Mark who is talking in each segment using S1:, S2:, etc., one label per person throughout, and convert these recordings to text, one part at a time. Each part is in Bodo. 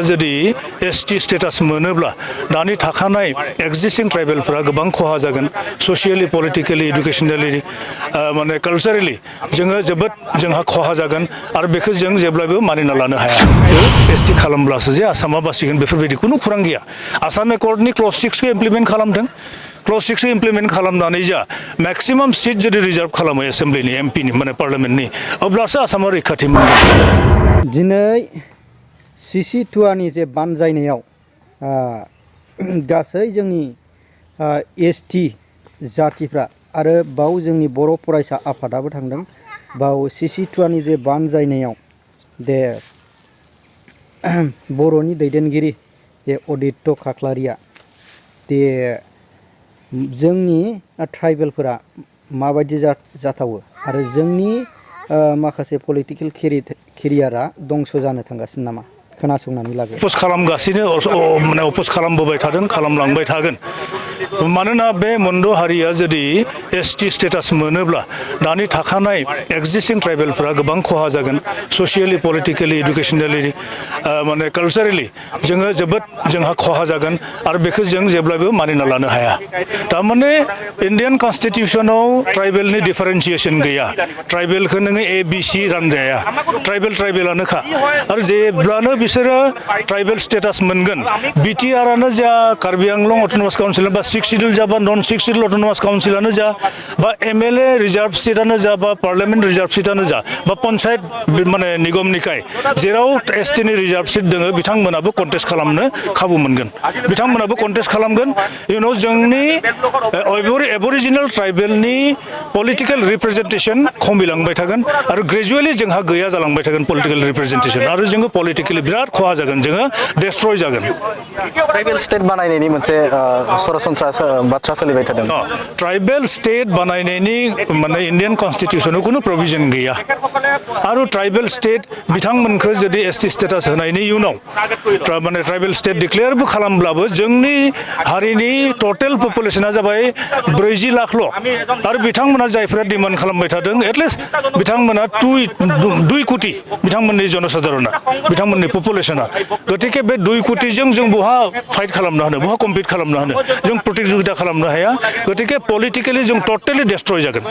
S1: जुदि एसटी स्टेटास मोनोब्ला दानि थाखानाय एक्जिस्टिं ट्राइबेलफोरा गोबां खहा जागोन सशियेलि पलिटिकेलि एडुकेशनेलि माने कालचारेलि जोबोद जोंहा खहा जागोन आरो बेखौ जों जेब्लाबो मानिना लानो हाया एसटी खालामब्लासो जे आसामा बासिगोन बेफोरबायदि खुनु खुरां गैया आसाम एकर्डनि क्लज 6 खौ इमप्लिमेन्ट खालामदों क्लज 6 खौ इमप्लिमेन्ट खालामनानै जा मेक्सिमाम सिट जुदि रिजार्भ खालामो एसेम्ब्लिनि एमपिनि माने पार्लियामेन्टनि अब्लासो आसामा रैखाथि मोनगोन
S2: दिनै सीसी टुआनि जे बानजायनायाव गासै जोंनि एसटी जातिफ्रा आरो बाव जोंनि बर' फरायसा आफादाबो थांदों बाव सीसी टुआनि जे बानजायनायाव दे बर'नि दैदेनगिरि जे अदित्य खाख्लारिया दे जोंनि ट्राइबेलफोरा माबायदि जाथावो आरो जोंनि माखासे पलिटिकेल केरियारा दंस जानो थांगासिनो नामा खोनासंनानै लागो
S1: अपोज खालामगासिनो माने अपोज खालामबोबाय थादों खालामलांबाय थागोन मानोना बे मोनद' हारिया जुदि एसटी स्टेटास मोनोब्ला दानि थाखानाय एक्जिस्टिं ट्राइबेलफोरा गोबां खहा जागोन सशियेलि पलिटिकेलि एडुकेशनेलि माने कालचारेलि जोबोद जोंहा खहा जागोन आरो बेखौ जों जेब्लाबो मानिना लानो हाया थारमाने इन्डियान कन्स्टिटिउसनाव ट्राइबेलनि डिफारेन्सिएसन गैया ट्राइबेलखौ नोङो ABC रानजाया ट्राइबेलानोखा आरो जेब्लानो बिसोरो ट्राइबेल स्टेटास मोनगोन बिटिआरआनो जा कार्बि आंलं अट'नमास काउन्सिल बा 6 शिड्युल जा बा नन 6 शिड्युल अट'नमास काउन्सिलानो जा बा MLA रिजार्भ सीटानो जा बा पार्लियामेन्ट रिजार्भ सीटानो जा बा पन्चायत माने निगम निकाय जेराव एसटीनि रिजार्भ सीट दङ बिथांमोनाबो कन्टेस्ट खालामनो खाबु मोनगोन बिथांमोनाबो कन्टेस्ट खालामगोन इउनाव जोंनि एबरिजिनेल ट्राइबेलनि पलिटिकेल रिप्रेजेन्टेसन खमिलांबाय थागोन आरो ग्रेजुवेलि जोंहा गैया जालांबाय थागोन पलिटिकेल रिप्रेजेन्टेसन आरो जोङो पलिटिकेलि बिराद खहा जागोन जोङो डेस्ट्रय जागोन
S3: ट्राइबेल स्टेट बानायनायनि मोनसे सरासनस्रा बाथ्रा सोलिबाय थादों
S1: ट्राइबेल स्टेट बानायनायनि माने इन्डियान कन्स्टिटिउसनाव कुनु प्रभिजन गैया आरो ट्राइबेल स्टेट बिथांमोनखौ जुदि एसटी स्टेटास होनायनि उनाव माने ट्राइबेल स्टेट डिक्लेयारबो खालामब्लाबो जोंनि हारिनि टटेल पपुलेसना जाबाय 40 लाखल' आरो बिथांमोना जायफोरा डिमान्ड खालामबाय थादों एटलिस्ट बिथांमोना 2 कोटि बिथांमोननि जनसाधारणा बिथांमोननि पपुलेसना गतिके बे 2 कोटिजों जों बहा फाइट खालामनो हानो बहा कम्पिट खालामनो हानो जों प्रतियोगिता खालामनो हाया गतिके पलिटिकेलि जों टटेलि डेस्ट्रय जागोन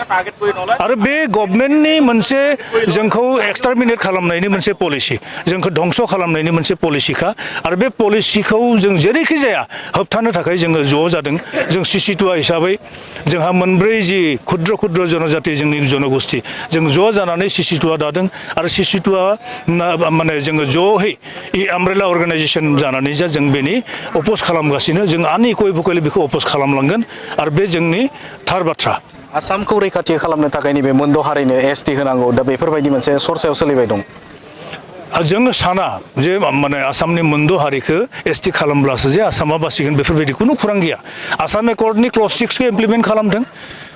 S1: आरो बे गभर्नमेन्टनि मोनसे जोंखौ एक्सटारमिनेट खालामनायनि मोनसे पलिसि जोंखौ धंस खालामनायनि मोनसे पलिसिखा आरो बे पलिसिखौ जों जेरैखि जाया होबथानो थाखाय जोङो ज' जादों जों सीसी टुआ हिसाबै जोंहा मोनब्रै जि क्षुद्र जनजाति जोंनि जनगोष्ठी जों ज' जानानै सीसी टुआ दादों आरो सीसी टुआ माने जोङो ज'है आमब्रेला अर्गानाइजेसन जानानै जों बेनि अपोज खालामगासिनो जों आनइकुइभोकेलि बेखौ अपोज खालामलांगोन आरो बे जोंनि थार बाथ्रा
S3: आसामखौ रैखाथि खालामनो थाखाय नैबे मोनद' हारिनो एसटी होनांगौ दा बेफोरबायदि मोनसे सरसायाव सोलिबाय दं
S1: जोङो साना जे माने आसामनि मोनद' हारिखौ एसटी खालामब्लासो जे आसामा बासिगोन बेफोरबायदि खुनु खुरां गैया आसाम एकर्डनि क्लज 6 खौ इमप्लिमेन्ट खालामदों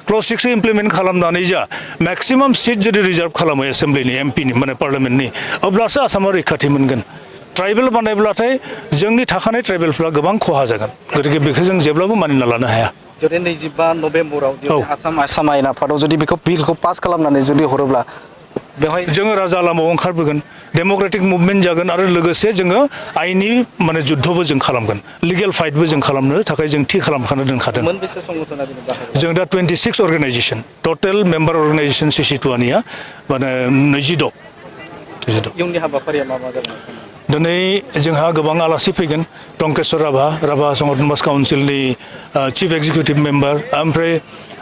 S1: क्लज 6 खौ इमप्लिमेन्ट खालामनानै जा मेक्सिमाम सिट जुदि रिजार्भ खालामो एसेम्ब्लिनि एमपिनि माने पार्लियामेन्टनि अब्लासो आसामा रैखाथि मोनगोन ट्राइबेल बानायब्लाथाय जोंनि थाखानाय ट्राइबेलफ्रा गोबां खहा जागोन गतिके बेखौ जों जेब्लाबो मानिना लानो हाया
S3: जुदि 25 नभेम्बराव आसाम आयेन आफादाव जुदि बेखौ बिलखौ पास खालामनानै जुदि हरोब्ला बेवहाय
S1: जोङो राजा लामायाव ओंखारबोगोन डेम'क्रेटिक मुभमेन्ट जागोन आरो लोगोसे जोङो आइनि माने जुद्धबो जों खालामगोन लिगेल फाइटबो जों खालामनो थाखाय जों थि खालामखानो दोनखादों जों दा 26 अर्गानाइजेसन टटेल मेम्बार अर्गानाइजेसन सीसी टुआनिया माने 26
S3: इयुननि हाबाफारिया मा जागोन
S1: दिनै जोंहा गोबां आलासि फैगोन टंकेश्वर राभा अट'नमास काउन्सिलनि चिफ एक्जिकिउटिभ मेम्बार ओमफ्राय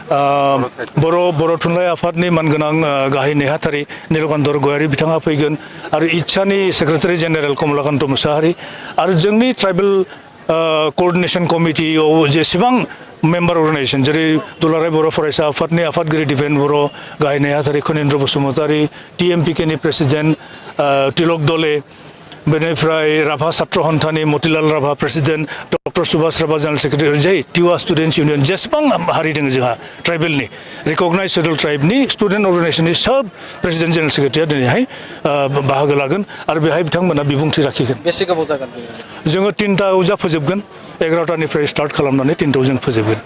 S1: बर' थुनलाइ आफादनि मानगोनां गाहाय नेहाथारि नीलकण्ठ गयारि बिथाङा फैगोन आरो इच्छानि सेक्रेटारि जेनेरेल कमलाकान्त मुसाहारि आरो जोंनि ट्राइबेल कोअर्डिनेशन कमिटियाव जेसेबां मेम्बार अर्गानाइजेसन जेरै दुलाराय बर' फरायसा आफादनि आफादगिरि दिपेन बर' गाहाय नेहाथारि खनिन्द्र बसुमतारी TMPKनि प्रेसिडेन्ट तिलक दले बेनिफ्राय राभा छात्र हन्थानि Motilal Rabha president doctor Subhash Rabha general secretary जाय टिवा स्टुडेन्टस इउनियन जेसेबां हारि दङ जोंहा ट्राइबेलनि रिकगनाइज शेड्युल ट्राइबनि स्टुडेन्ट अर्गानाइजेसननि सब प्रेसिडेन्ट जेनेरेल सेक्रेटारिया दिनैहाय बाहागो लागोन आरो बेहाय बिथांमोना बिबुंथि लाखिगोन
S3: बेसे गोबाव जागोन
S1: जोङो 3टायाव जा फोजोबगोन 11टानिफ्राय स्टार्ट खालामनानै 3टायाव जों फोजोबगोन